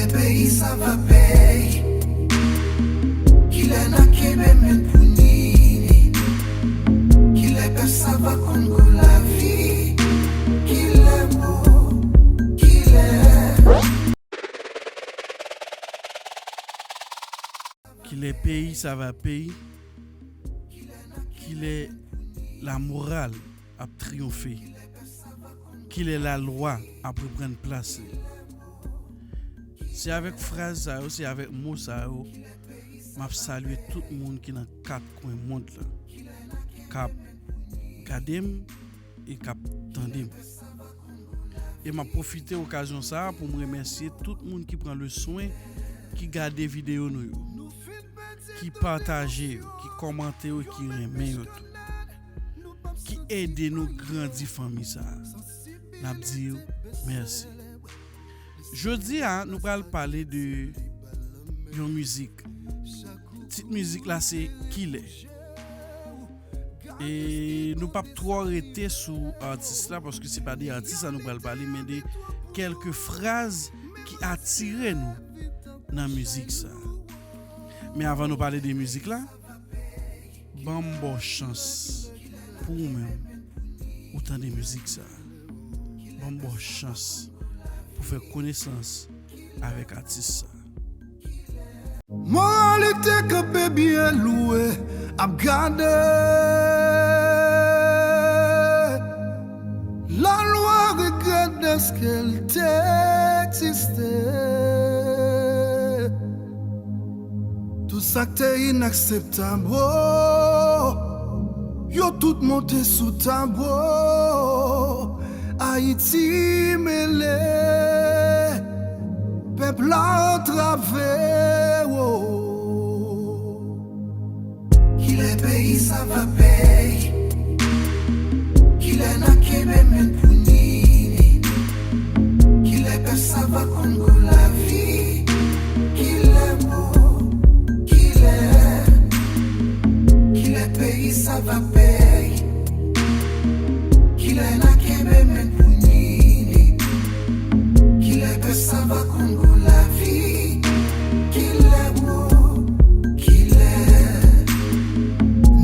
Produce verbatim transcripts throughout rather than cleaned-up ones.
Peyi sa va peye. Kilè n a kenbe men pou ni li? Kilè pèp sa va konn gou lavi? Kilè pou, kilè? Kilè peyi sa va peye? Kilè lamoral ap triyonfe? Kilè lalwa ap reprann plas li? Se avèk fraz sa yo, se avèk mo sa yo, m ap salye tout moun ki nan kat kwen mond lan, k ap gade m e k ap tande m. E m ap pwofite okazyon sa a pou m remèsye tout moun ki pran le swen, ki gade videyo nou yo, ki pataje yo, ki kòmante yo, ki renmen yo tou, ki ede nou grandi fanmi sa a. N ap di yo mèsi. Jodi a, nou pral pale de yon mizik. Tit mizik la se Kilè. E nou p ap twò rete sou atis la, paske se pa de atis la nou pral pale, men de kèlke fraz ki atire nou nan mizik sa. Men avan nou pale de mizik la, ban m ba w chans pou ou menm, ou tande mizik sa. Ban m ba w chans pou fè konesans avèk atis sa. Moralite kanpe byen lwe, ap gade. Lalwa regrèt dèske l te egziste. Tout sa k te inakseptab, oh, yo tout monte sou tab, oh. Ayiti mele, pèp la antrave, oh. Kilè peyi sa va peye? Kilè n a kenbe men pou ni li? Kilè pèp sa va konn gou lavi? Kilè pou, kilè? Kilè peyi sa va peye? Kilè n a kenbe men pou ni li? Kilè pèp sa va konn gou lavi? Kilè pou, kilè?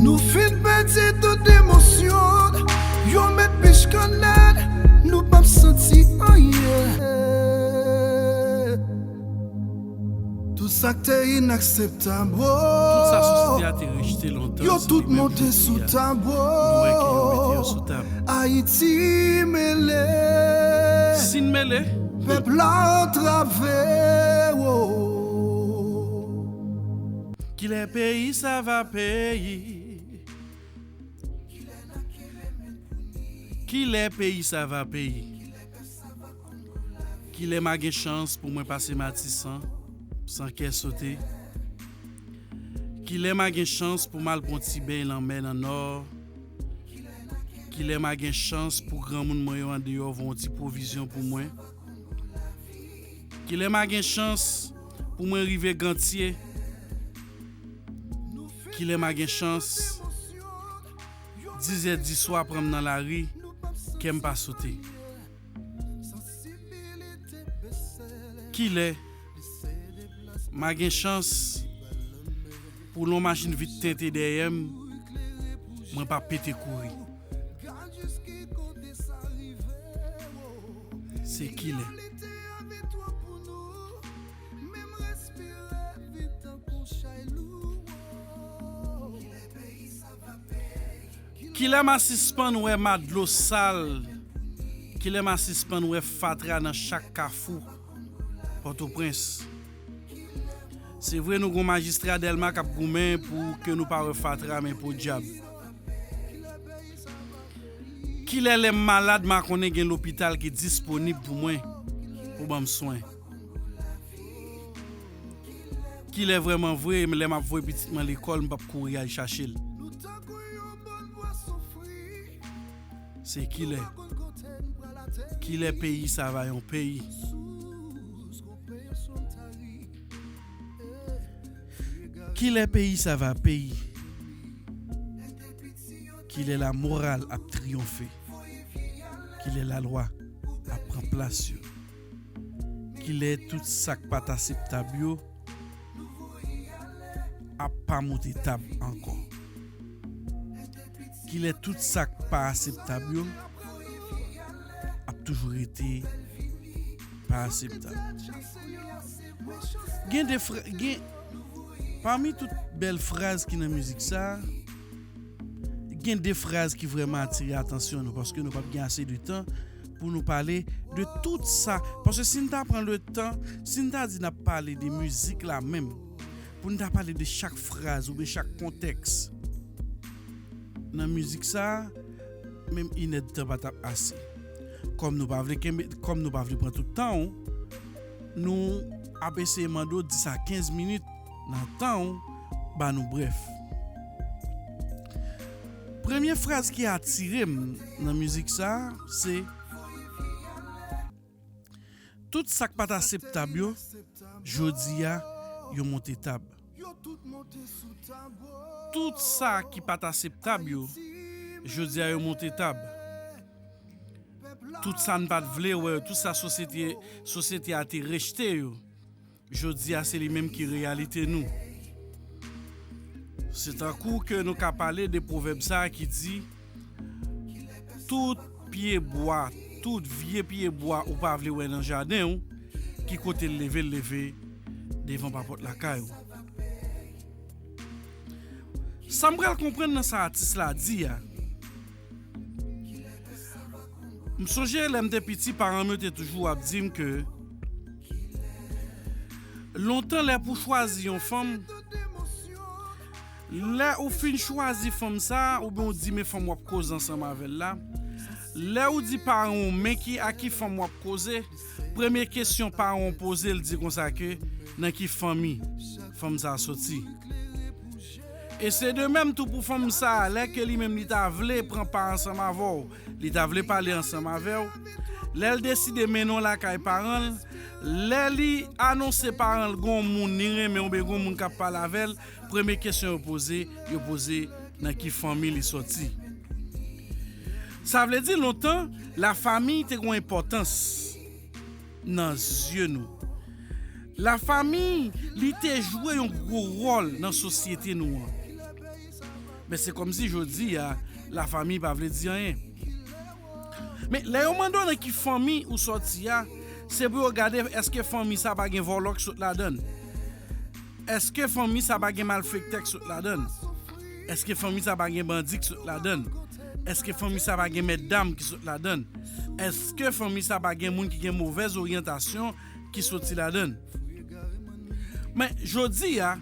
Nou fin pèdi tout emosyon, yo met bich kannèt, nou p ap santi anyen. Tout sa k te inakseptab, oh, tout sa sosyete a te rejte lontan, yo tout monte sou tab, oh. Nou wè ke yo mete yo sou tab. Ayiti mele. Si n mele, pèp la antrave, oh. Kilè peyi sa va peye? Kilè peyi sa va peye? Kilè m a gen chans pou mwen pase Matisan san kè sote? Kilè m a gen chans pou m al pran ti beny lanmè nan Nò? Kilè m a gen chans pou granmoun mwen yo andeyò voye yon ti pwovizyon pou mwen? Kilè m a gen chans pou mwen rive Gantye? Kilè m a gen chans dizè diswa pran m nan lari, kè m pa sote? Kilè m a gen chans pou lon machin vit tente dèyè m, mwen pa pete kouri? Se kilè? Kilè m a sispann wè ma dlo sal? Kilè m a sispann wè fatra nan chak kafou Pòtoprens? Se vre, nou gon majistra Dèlma k ap goumen pou ke nou pa wè fatra, men podyab. Kilè lè m malad, m a konnen gen lopital ki disponib pou mwen, pou ban m swen? Kilè vrèman vre, lè m ap voye pitit mwen lekòl, m p ap kouri al chache l? Se kilè? Kilè peyi sa va yon peyi? Kilè peyi sa va peyi? Kilè lamoral ap triyonfe? Kilè lalwa ap pran plas yo? Kilè tout sa k pa t aseptab yo ap pa moute tab ankò? Kilè tout sa k pa aseptab yo ap toujou rete pa aseptab? Gen de fra- gen pami tout bèl fraz ki nan mizik sa, gen de fraz ki vrèman atire atansyon nou, paske nou p ap gen ase de tan pou nou pale de tout sa. Paske si n ta pran le tan, si n ta di n ap pale de mizik la menm, pou n ta pale de chak fraz oubyen chak kontèks nan mizik sa, menm inèdtan pa t ap ase. Kòm nou pa vle kenbe, kòm nou pa vle pran tout tan w, nou ap eseye mande w dis a kenz minit nan tan w ba nou brèf. Premye fraz ki atire m nan mizik sa a, se: tout sa k pa t aseptab yo, jodi a, yo monte tab. Tout sa ki pa t aseptab yo, jodi a, yo monte tab. Tout sa n pa t vle wè yo, tout sa sosyete, sosyete a te rejte yo, jodi a, se li menm ki reyalite nou. Se tankou ke nou ka pale de pwovèb sa a ki di: tout pye bwa, tout vye pye bwa ou pa vle wè nan jaden w, ki kote l leve, l leve devan papòt lakay ou. Sa m pral konprann nan sa atis la di a, m sonje lè m te piti, paran m yo te toujou ap di m ke lontan, lè pou chwazi yon fanm, lè ou fin chwazi fanm sa a, oubyen ou di men fanm w ap koze ansanm avè l la, lè ou di paran w men ki, a ki fanm w ap koze, premye kesyon paran w poze l, di konsa ke nan ki fanmi fanm sa a soti. E se de menm tou pou fanm sa a, lè ke li menm li ta vle pran pa ansanm avè w, li ta vle pale ansanm avè w, lè l deside mennen w lakay paran l, lè li anonse paran l gon moun li renmen oubyen gon moun k ap pale avè l, premye kesyon yo poze, yo poze nan ki fanmi li soti. Sa vle di lontan, lafanmi te gon enpòtans nan zye nou. Lafanmi, li te jwe yon gwo wòl nan sosyete nou an. Men se kòmsi jodi a, lafanmi pa vle di anyen. Men lè yo mande w nan ki fanmi ou sòti a, se pou yo gade èske fanmi sa pa gen vòlò k sot ladan l. Èske fanmi sa pa gen malfektè k sot ladan l? Èske fanmi sa pa gen bandi k sot ladan l? Èske fanmi sa pa gen mètdam ki sot ladan l? Èske fanmi sa pa gen moun ki gen movèz oryantasyon ki soti ladan l? Men jodi a,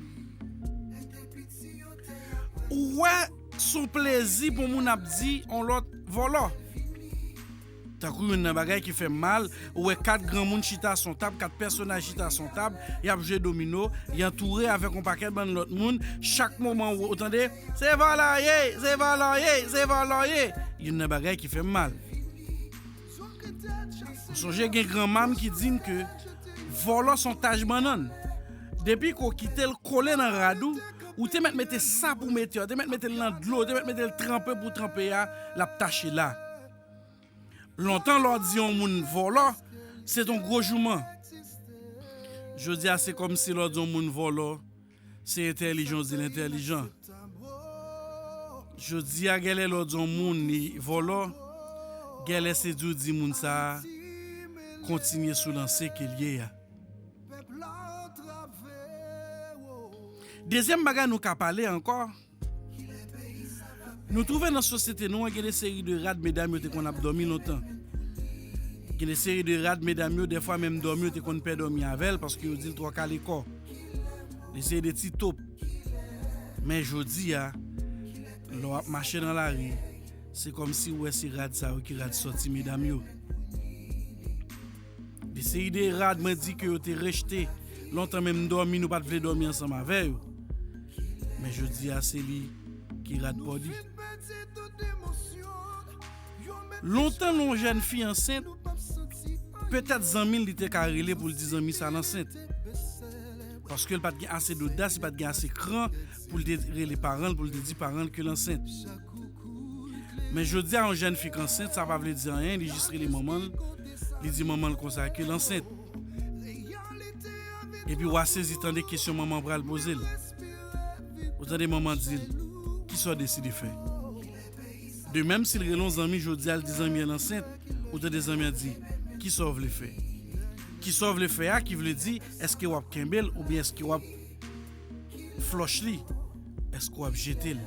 ou wè, s on plezi pou moun ap di on lòt vòlò. Tankou youn nan bagay ki fè m mal, ou wè kat granmoun chita s on tab, kat pèsonaj chita s on tab, y ap jwe domino, y antoure avèk on pakèt bann lòt moun, chak moman ou, ou tande, se vòlò ye, se vòlò ye, se vòlò ye. Youn nan bagay ki fè m mal. Ou sonje gen granma m ki di m ke vòlò s on tach bannann. Depi ke w kite l kole nan rad ou, ou te mèt mete sa pou mete a, ou te mèt mete l nan dlo, ou te mèt mete l tranpe pou tranpe a, l ap tache la. Lontan, lè w di yon moun vòlò, se t on gwo jouman. Jodi a, se kòmsi lè w di yon moun vòlò, se entèlijan w di l entèlijan. Jodi a, gèlè lè w di yon moun li vòlò, gèlè se di w di moun sa a kontinye sou lanse ke l ye a. Dezyèm bagay nou ka pale ankò, nou twouve nan sosyete nou an gen de seri de rad medam yo te konn ap dòmi lontan. Gen de seri de rad medam yo, dèfwa menm dòmi yo te konn pè dòmi avè l paske yo di l twò kale kò. De seri de ti top. Men jodi a, lè w ap mache nan lari, se kòmsi w wè se rad sa yo ki rad sòti medam yo. De seri de rad mwen di ke yo te rejte. Lontan menm dòmi, nou pa t vle dòmi ansanm avè yo. Men jodi a, se li ki rad body. Lontan, lè yon jèn fi ansent, petèt zanmi l li te ka rele pou l di zanmi sa l ansent. Paske l pa t gen ase dodas, li pa t gen ase kran pou l te rele paran l, pou l te di paran l ke l ansent. Men jodi a, yon jèn fi k ansent, sa pa vle di anyen, li jis rele manman l, li di manman l konsa ke l ansent. Epi w a sezi tande kesyon manman pral poze l. Ou tande manman di l, "Kisa w deside fè?" De menm si l rele yon zanmi jodi a, l di zanmi an ansent, ou tande zanmi an di, "Kisa w vle fè?" Kisa w vle fè a ki vle di, èske w ap kenbe l oubyen èske w ap flòch li? Èske w ap jete l?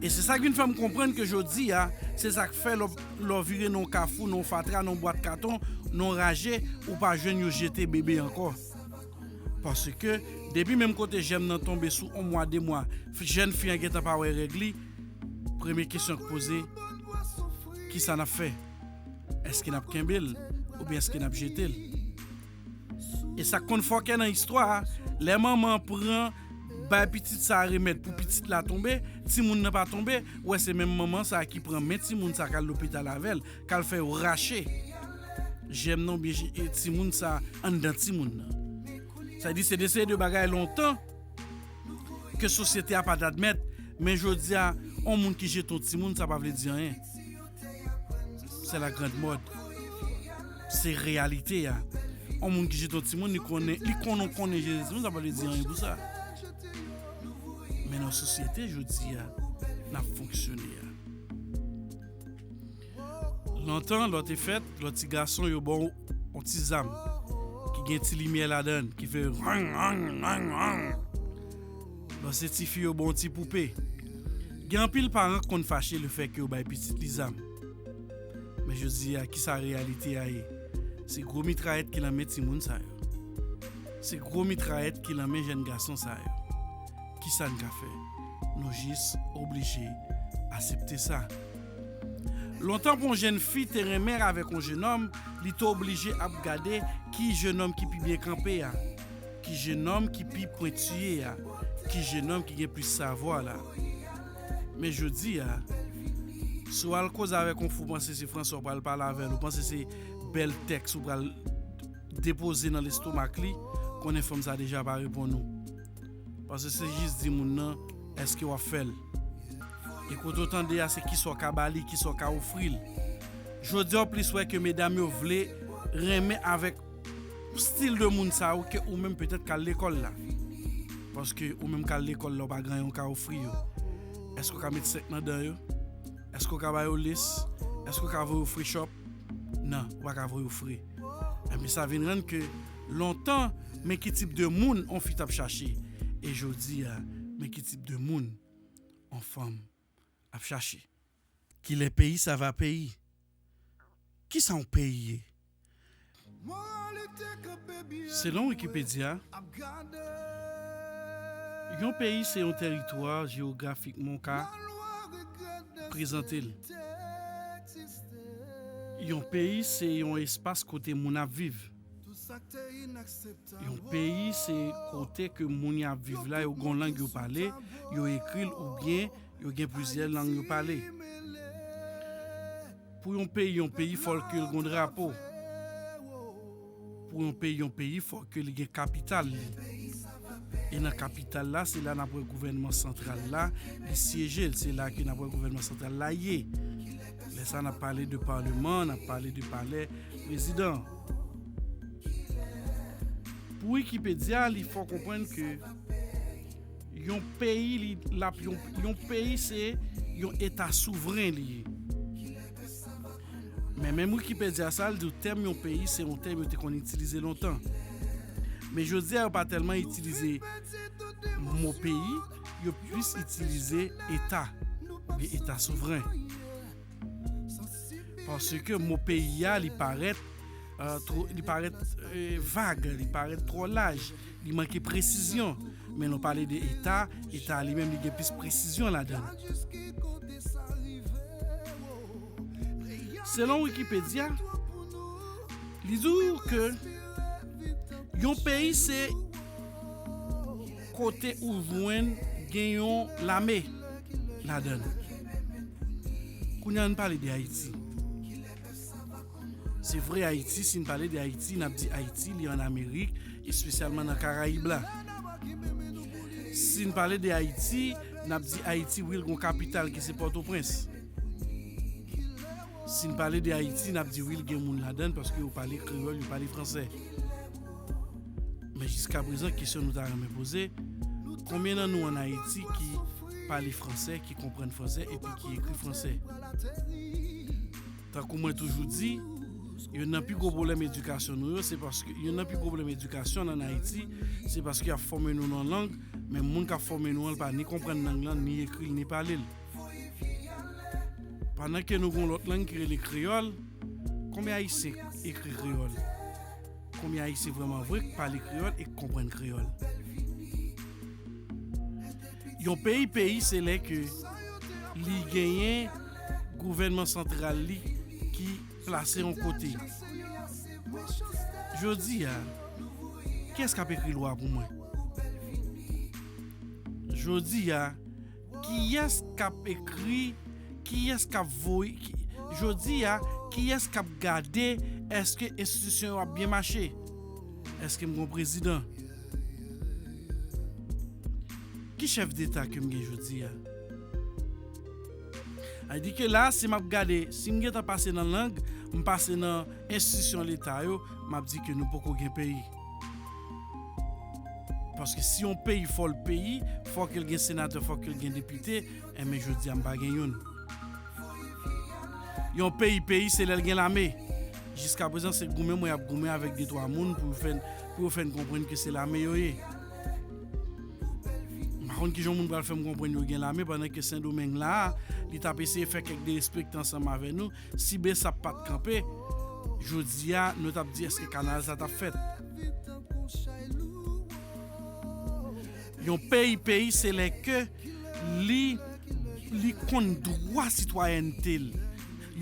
E se sa k vin fè m konprann ke jodi a, se sa k fè lè w, lè w vire nan yon kafou, nan yon fatra, nan yon bwat katon, nan yon raje, ou pa jwenn yo jete bebe ankò. Paske, depi menm kote jèm nan tonbe sou yon mwa, de mwa, fi, jèn fi an gentan pa wè règ li, premye kesyon k poze, kisa n ap fè? Èske n ap kenbe l oubyen èske n ap jete l? E sa k konn fòkè nan istwa a, lè manman an pran bay pitit sa a remèd pou pitit la tonbe, timoun nan pa tonbe, ou wè se menm manman sa a ki pran men timoun sa a k al lopital avè l, k al fè yo rache jèm nan oubyen je- e timoun sa a anndan timoun nan. Sa di se de seri de bagay lontan ke sosyete a pa t admèt, men jodi a, yon moun ki jete yon timoun, sa pa vle di anyen. Se la grande mode. Se reyalite a. Yon moun ki jete yon timoun, li konnen, li konnen, konnen jete timoun, sa pa vle di anyen pou sa. Men nan sosyete jodi a, n ap fonksyone a. Lontan, lè w te fèt, lè w ti gason, yo ba w yon ti zam ki gen ti limyè ladan l, ki fè rang, rang, rang, rang. Lè w se ti fi, yo ba w yon ti poupe. Gen anpil paran k konn fache lefètke yo bay pitit li zam. Men jodi a, kisa reyalite a ye? Se gwo mitrayèt ki nan men timoun sa yo. Se gwo mitrayèt ki nan men jèn gason sa yo. Kisa n ka fè? Nou jis oblije aksepte sa. Lontan, pou yon jèn fi te renmen avèk yon jèn òm, li te oblije ap gade ki jèn òm ki pi byen kanpe a, ki jèn òm ki pi pwentiye a, ki jèn òm ki gen plis savwa la. Men jodi a, si w al koze avèk yon fou, panse se franse w pral pale avè l, ou panse se bèl tèks ou pral depoze nan lestomak li, konnen fanm sa deja pa reponn ou. Paske se jis di moun nan, èske w ap fè l? E kote w tande a, se kisa w ka ba li, kisa w ka ofri l. Jodi a, w plis wè ke medam yo vle renmen avèk stil de moun sa yo ke ou menm petèt k al lekòl la. Paske ou menm k al lekòl la, w pa gen anyen w ka ofri yo. Èske w ka met sèk nan dan yo? Èske w ka ba yo les? Èske w ka voye yo frechòp? Non, ou pa ka voye yo fre. Enben, sa vin rann ke lontan, men ki tip de moun yon fi t ap chache. E jodi a, men ki tip de moun yon fanm ap chache. Kilè peyi sa va peyi? Kisa yon peyi ye? Selon Wikipedya, yon peyi se yon tèritwa jewografikman w ka prezante l. Yon peyi se yon espas kote moun ap viv. Yon peyi se kote ke moun y ap viv la, yo gon lang yo pale, yo ekri l oubyen yo gen plizyè lang yo pale. Pou yon peyi, yon peyi, fò ke l gon drapo. Pou yon peyi, yon peyi, fò ke li gen kapital li. E nan kapital la, se la n ap wè gouvènman santral la, li syeje l. Se la ke n ap wè gouvènman santral la ye. Lè sa, n ap pale de paleman, n ap pale de palè prezidan. Pou Wikipedya, li fè w konprann ke yon peyi, li, l ap, yon, yon peyi se yon eta souvren li ye. Men menm Wikipedya sa, l di w tèm yon peyi se yon tèm yo te konn itilize lontan. Men jodi a, yo pa tèlman itilize mo peyi, yo plis itilize eta, oubyen eta souvren. Paske mo peyi a, li parèt, euh, two, li parèt, euh, vag, li parèt twò laj, li manke presizyon. Men lè w pale de eta, eta li menm, li gen plis presizyon ladan l. Selon Wikipedya, li di w ke yon peyi se kote ou jwenn gen yon lame ladan l. Kounye a, ann pale de Ayiti. Se vre, Ayiti, si n pale de Ayiti, n ap di Ayiti, li ann Amerik, espesyalman nan Karayib la. Si n pale de Ayiti, n ap di Ayiti, wi, l gon kapital ki se Pòtoprens. Si n pale de Ayiti, n ap di, wi, l gen moun ladan l, paske yo pale kreyòl, yo pale fransè. Jiska prezan, kesyon nou ta renmen poze, konbyen nan nou ann Ayiti ki pale fransè, ki konprann fransè epi ki ekri fransè? Tankou mwen toujou di, youn nan pi gwo pwoblèm edikasyon nou yo, se paske, youn nan pi gwo pwoblèm edikasyon ann Ayiti, se paske y ap fòme nou nan lang, men moun k ap fòme nou an, l pa ni konprann lang lan, ni ekri l, ni pale l. Pandan ke nou gen yon lòt lang ki rele kreyòl, konbyen Ayisyen ekri kreyòl? Konbyen Ayisyen vrèman vre k pale kreyòl e k konprann kreyòl? Yon peyi peyi, se lè ke li genyen gouvènman santral li ki plase yon kote. Jodi a, kiyès k ap ekri lwa pou mwen? Jodi a, kiyès k ap ekri, kiyès k ap voye, ki, jodi a, kiyès k ap gade èske enstitisyon yo ap byen mache? Èske m gen yon prezidan? Ki chèf deta ke m gen jodi a? Sa vle di ke la, si m ap gade, si m gentan pase nan lang, m pase nan enstitisyon leta yo, m ap di ke nou poko gen peyi. Paske si yon peyi fò l peyi, fòk l gen senatè, fòk l gen depite, enben jodi a m pa gen youn. Yon peyi peyi, se lè l gen lame. Jiska prezan, se goumen mwen y ap goumen avèk de twa moun pou yo fè n, pou yo fè n konprann ke se lame yo ye. M pa konn kijan moun pral fè m konprann yo gen lame pandan ke Sendomeng la, li t ap eseye fè kèk derespekte ansanm avè nou. Si Besap pa t kanpe, jodi a, nou t ap di èske kanal sa t ap fèt. Yon peyi peyi, se lè ke li, li konn dwa sitwayènte l.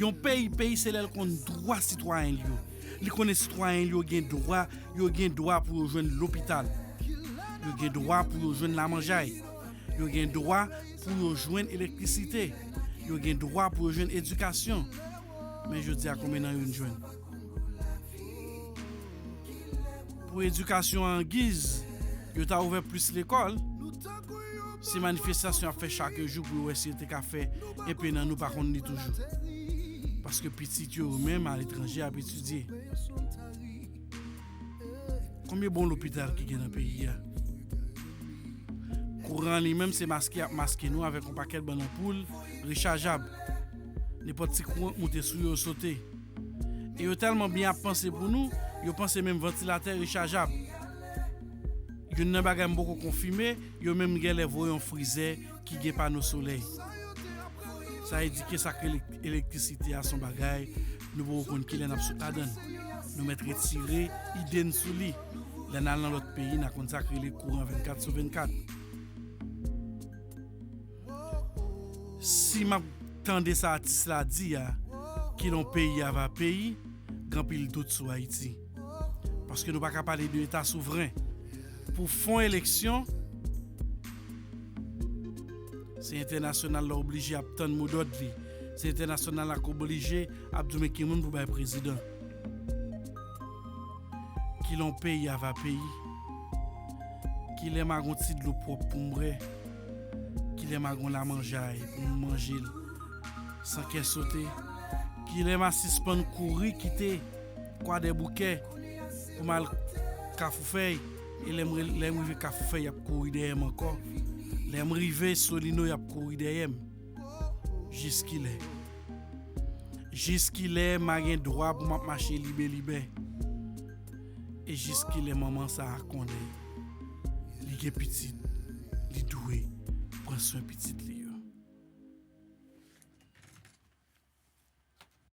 Yon peyi peyi, se lè l konn dwa sitwayen l yo. Li konnen sitwayen l yo gen dwa, yo gen dwa pou yo jwenn lopital. Yo gen dwa pou yo jwenn lamanjay. Yo gen dwa pou yo jwenn elektrisite. Yo gen dwa pou yo jwenn edikasyon. Men jodi a, konbyen nan yo n jwenn? Pou edikasyon an, giz yo ta ouvè plis lekòl, se manifestasyon y ap fè chak jou pou yo wè si yo te ka fè enpe nan nou pa konn li toujou. Paske pitit yo, yo menm aletranje ap etidye. Konbyen bon lopital ki gen nan peyi a? Kouran li menm se maske y ap maske nou avèk yon pakèt bann anpoul rechajab. Nenpòt ti kouran k moute sou yo, yo sote. E yo tèlman byen ap panse pou nou, yo panse menm vantilatè rechajab. Youn nan bagay m poko konfime, yo menm genlè voye yon frizè ki gen pano solèy. Sa vle di ke sa k rele elektrisite a se yon bagay nou poko konn kilè n ap sot ladan l. Nou mèt retire ide n sou li. Lè n al nan lòt peyi, n a konn sa k rele kouran vennkat sou vennkat. Si m ap tande sa atis la di a, qu'il un pays avant pays, gen anpil dout sou Ayiti. Paske nou pa ka pale de eta souvren. Pou fè yon eleksyon, se entènasyonal la oblije ap tann modòd li. Se entènasyonal la k oblije ap di w men ki moun pou bay prezidan. Kilè yon peyi ava peyi. Kilè m a gon ti dlo pwòp pou m bwè. Kilè m a gon lamanjay pou m manje l san kè sote. Kilè m a sispann kouri kite Kwadèboukè pou m al Kafoufèy. E lè m, lè m rive Kafoufèy, y ap kouri dèyè m ankò. Lè m rive Solino, y ap kouri dèyè m. Jiskilè? Jiskilè m a gen dwa pou m ap mache libelibè? E jiskilè manman sa a konnen li gen pitit, li dwe pran swen pitit li?